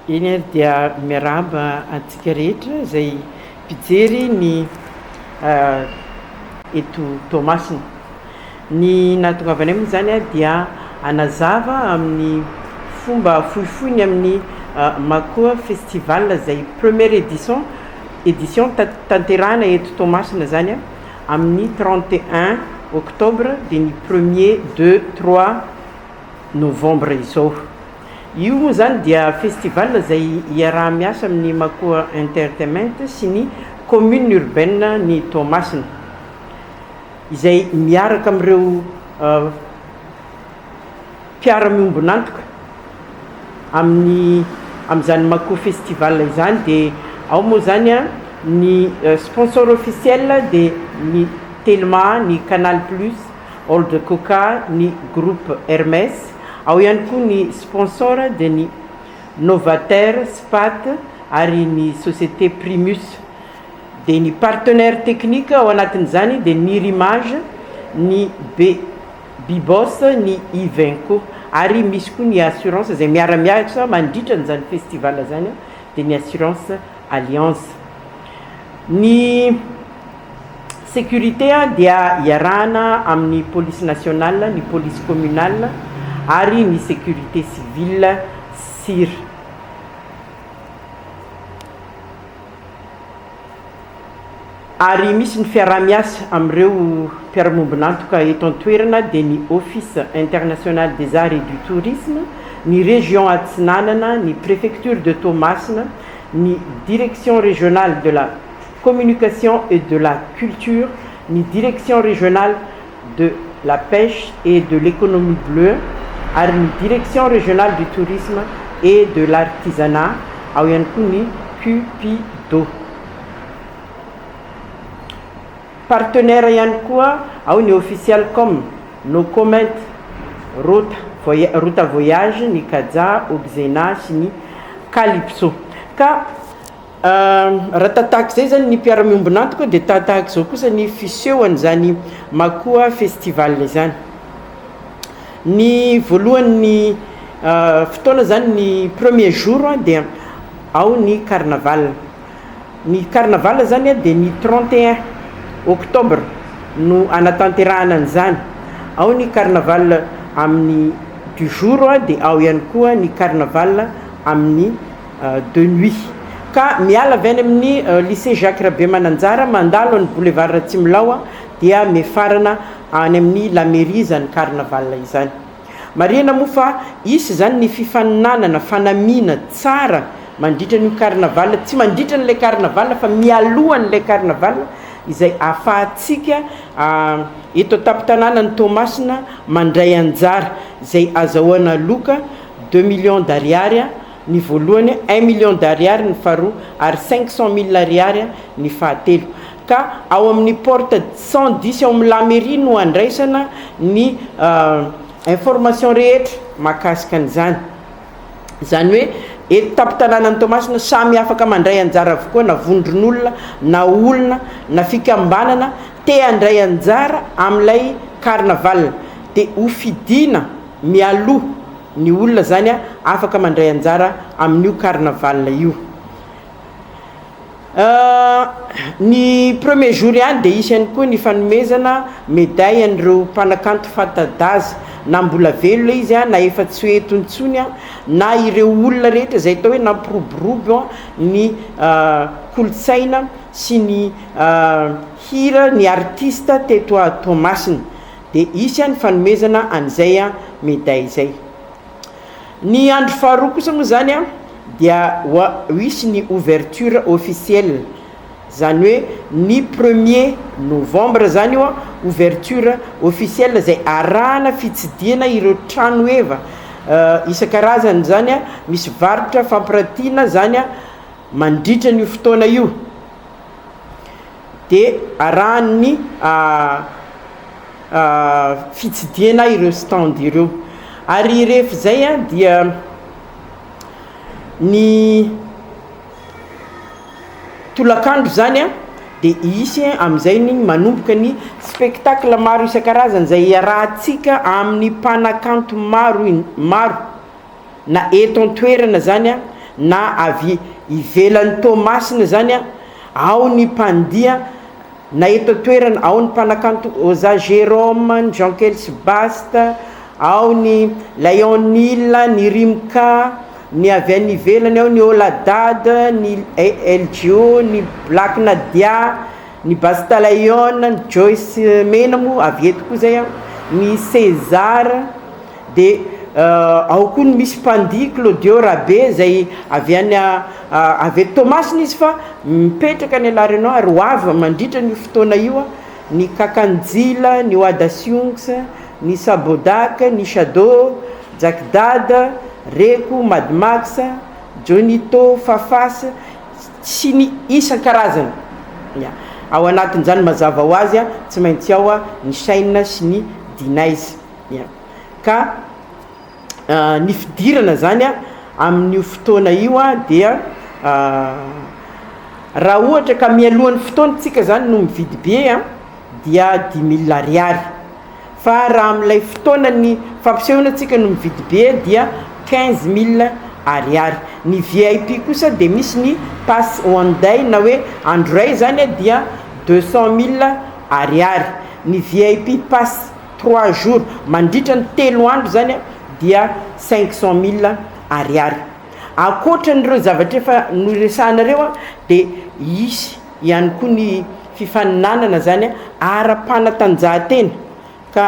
Eny ary dia miarahaba antsika rehetra izay mpijery ny eto Toamasina. Ny nahatongavanay moa izany dia hanazava amin'ny fomba fohifohy ny amin'ny Makoa Festival izay première édition édition tanterahina eto Toamasina izany amin'ny 31 octobre dia ny premier, deux, trois novembre izao. Io moa izany dia festival izay iaraha-miasa amin'ny Makoa Entertainment sy ny Commune Urbaine ny Toamasina, izay miaraka amin'ireo mpiara-miombon'antoka amin'ny amin'izany Makoa Festival izany dia ao moa izany ny sponsor officiel dia ny Telma, ny Canal Plus, Old Coca, ny Groupe Hermès, ao ihany koa ny sponsor dia ny Novater, Spat ary ny société Primus. Dia ny partenaire technique ao anatin'izany dia Nirimage, ny B Bibos, ny Ivenco ary misy koa ny assurance izay miara-miasa mandritra an'izany festival izany dia ny assurance Alliance. Ny Sécurité dia iarahana amin'ny police nationale, ny police communale ary ny sécurité civile sir. Ary misy ny fiaraha-miasa amin'ireo mpiara-miombon'antoka eto an-toerana dia ny Office international des arts et du tourisme, ny région Atsinanana, ny préfecture de Toamasina, ny direction régionale de la Communication et de la Culture, ny Direction Régionale de la Pêche et de l'Economie Bleue ary ny Direction Régionale du Tourisme et de l'Artisanat, ao ihany koa ny Cupido. Partenaire ihany koa ao ny Officialcom, No Comment, Rota, Rota Voyage, ny Kaja, Oxena sy ny Calypso. Ka Raha tatahaka izay zany ny mpiara-miombon'antoka dia tatahaka izao kosa ny fisehoan'izany Makoa Festival izany. Ny voalohan'ny fotoana zany ny premier jour dia ao ny carnaval. Ny carnaval zany dia ny 31 octobre no anatanterahana an'izany. Ao ny carnaval amin'ny du jour dia ao ihany koa ny carnaval amin'ny de nuit. Ka miala avy any amin'ny lycée Jacques Rabemananjara mandalo an'i boulevard Ratsimilaho dia mifarana any amin'ny la mairie izany carnaval izany. Marihina moa fa hisy izany ny fifaninanana fanamiana tsara mandritra an'io carnaval, tsy mandritra an'ilay carnaval fa mialohan'ilay carnaval izay ahafahantsika eto an-tampon-tanànan'i Toamasina mandray anjara izay azahoana loka deux millions d'ariary ny voalohany, un million d'ariary ny faharoa ary 500 mille ariary ny fahatelo. Ka ao amin'ny porte 110 ao amin'ny la mairie no andraisana ny information rehetra mahakasika an'izany. Izany hoe eto tampon-tanànan'i Toamasina samy afaka mandray anjara avokoa na vondron'olona na olona na fikambanana te handray anjara amin'ilay carnaval dia hofidiana mialoha ny olona zany afaka mandray anjara amin'io carnaval io. Ny premier jour ihany dia hisy ihany koa ny fanomezana medaille an'ireo mpanakanto fanta-daza na mbola velona izy na efa tsy ho eto intsony na ireo olona rehetra izay atao hoe nampiroborobo ny kolontsaina sy ny hira ny artiste teto Toamasina. Dia hisy ny fanomezana an'izay medaille izay. Ny andro faharoa kosa moa izany dia ho hisy ny ouverture officielle, izany hoe ny premier novembre izany io ouverture officielle izay arahana fitsidihana ireo trano heva isan-karazany izany, misy varotra fampiratiana izany mandritra an'io fotoana io. Dia arahan'ny fitsidihana ireo stand ireo. Ary rehefa izay dia ny tolakandro izany dia hisy amin'izay ny manomboka ny spectacle maro isan-karazany izay iarahantsika amin'ny mpanakanto maro maro na eto an-toerana izany. na avy ivelan'i Toamasina izany ao ny mpandiha na eto an-toerana, ao ny mpanakanto Oza Jerome, ny Jean Kelsy Bast, ao ny Lionil, ny Rimka, ny avy any ivelany ao ny Oladad, ny LGO, ny Black Nadia, ny Basta Lion, ny Joyce Mena moa avy eto koa zay an, ny César, dia ao koa ny misy mpandihy Claudio Rabe zay avy any avy eto Toamasina izy fa mipetraka any La Réunion ary ho avy mandritra an'io fotoana io ny Kakanjila, ny Wada Sionks, ny Sabodak, ny Shadow, Jack Dada, Reko, Mad Max, Johnito, Fafas sy ny isan-karazany. Ya. Ao anatin'izany mazava ho azy tsy maintsy ao ny Shine sy ny Dinize. Ya. Ka ny fidirana zany amin'io fotoana io dia raha ohatra ka mialohan'ny fotoana tsika zany no mividy billet dia dix mille ariary fa raha amin'ilay fotoanan'ny fampisehoana tsika no mividy billet dia quinze mille ariary. Ny VIP kosa dia misy ny pass one day na hoe andro iray zany dia deux cent mille ariary. Ny VIP pass trois jours, mandritra ny telo andro zany dia cinq cent mille ariary. Ankoatran'ireo zavatra efa noresahanareo dia hisy ihany koa ny fifaninanana zany ara-panatanjahantena ka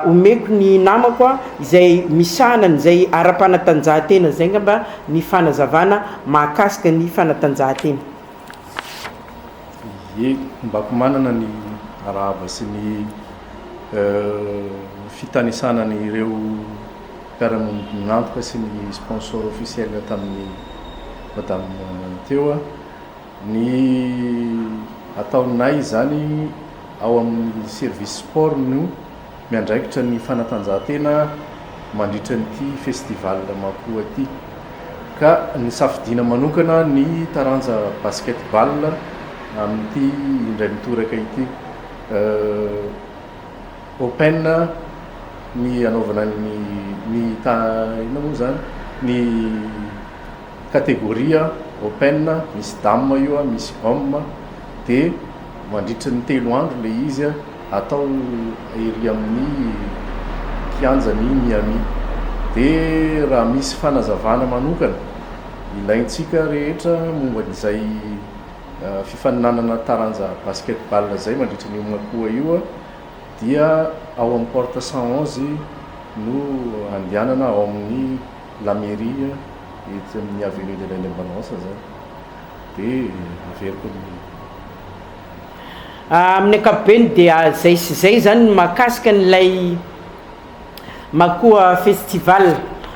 omeko ny namako izay misahana an'izay ara-panatanjahantena zay ngamba ny fanazavana mahakasika ny fanatanjahantena. Ie, ombako manana ny arahaba sy ny fitanisana an'ireo mpiara-miombon'antoka sy ny sponsor officiel tamin'ny madame teo. Ny ataonay izany ao amin'ny service sport no miandraikitra ny fanatanjahantena mandritra an'ity festival Makoa ity. Ka nisafidiana manokana ny taranja basket ball amin'ity indray mitoraka ity. Open ny anaovana ny ny ta inona moa izany ny catégorie open, misy dame io, misy homme dia mandritry ny telo andro ilay izy atao ery amin'ny kianjan'i Miami. Dia raha misy fanazavana manokana ilaintsika rehetra momba an'izay fifaninanana taranja basket ball izay mandritry ny Makua io dia ao amin'ny porte 111 no andehanana ao amin'ny la mairie etsy amin'ny avenue de l'indépendance zany. Dia averiko ny. Amin'ny ankapobeny dia zay sy zay zany ny mahakasika an'ilay Makua Festival.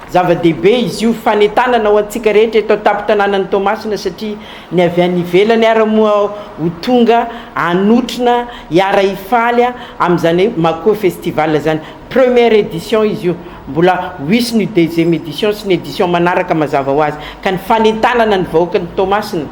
Zava-dehibe izy io, fanentanana ho antsika rehetra eto an-tampon-tanànan'i Toamasina satria ny avy any ivelany ara moa ho tonga hanotrona, hiara-hifaly amin'izany Makua Festival izany. Première édition izy io, mbola ho hisy ny deuxième édition sy ny édition manaraka mazava ho azy. Ka ny fanentanana ny vahoakan'i Toamasina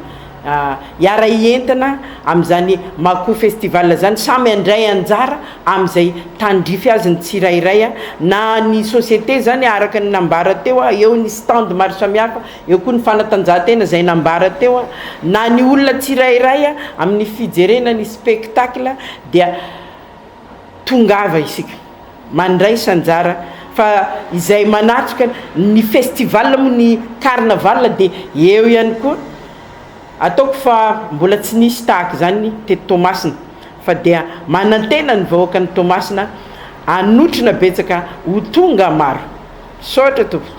hiara-hientana amin'izany Makoa Festival izany, samy handray anjara amin'izay tandrify azy ny tsirairay, na ny société izany araka ny nambara teo, eo ny stand maro samihafa, eo koa ny fanatanjahantena izay nambara teo, na ny olona tsirairay amin'ny fijerena ny spectacle dia tongava isika mandraisa anjara fa izay manatrika ny festival moa ny carnaval dia eo ihany koa ataoko fa mbola tsy nisy tahaka izany teto Toamasina fa dia manantena ny vahoakan'i Toamasina hanotrona betsaka ho tonga maro. Misaotra tompoko.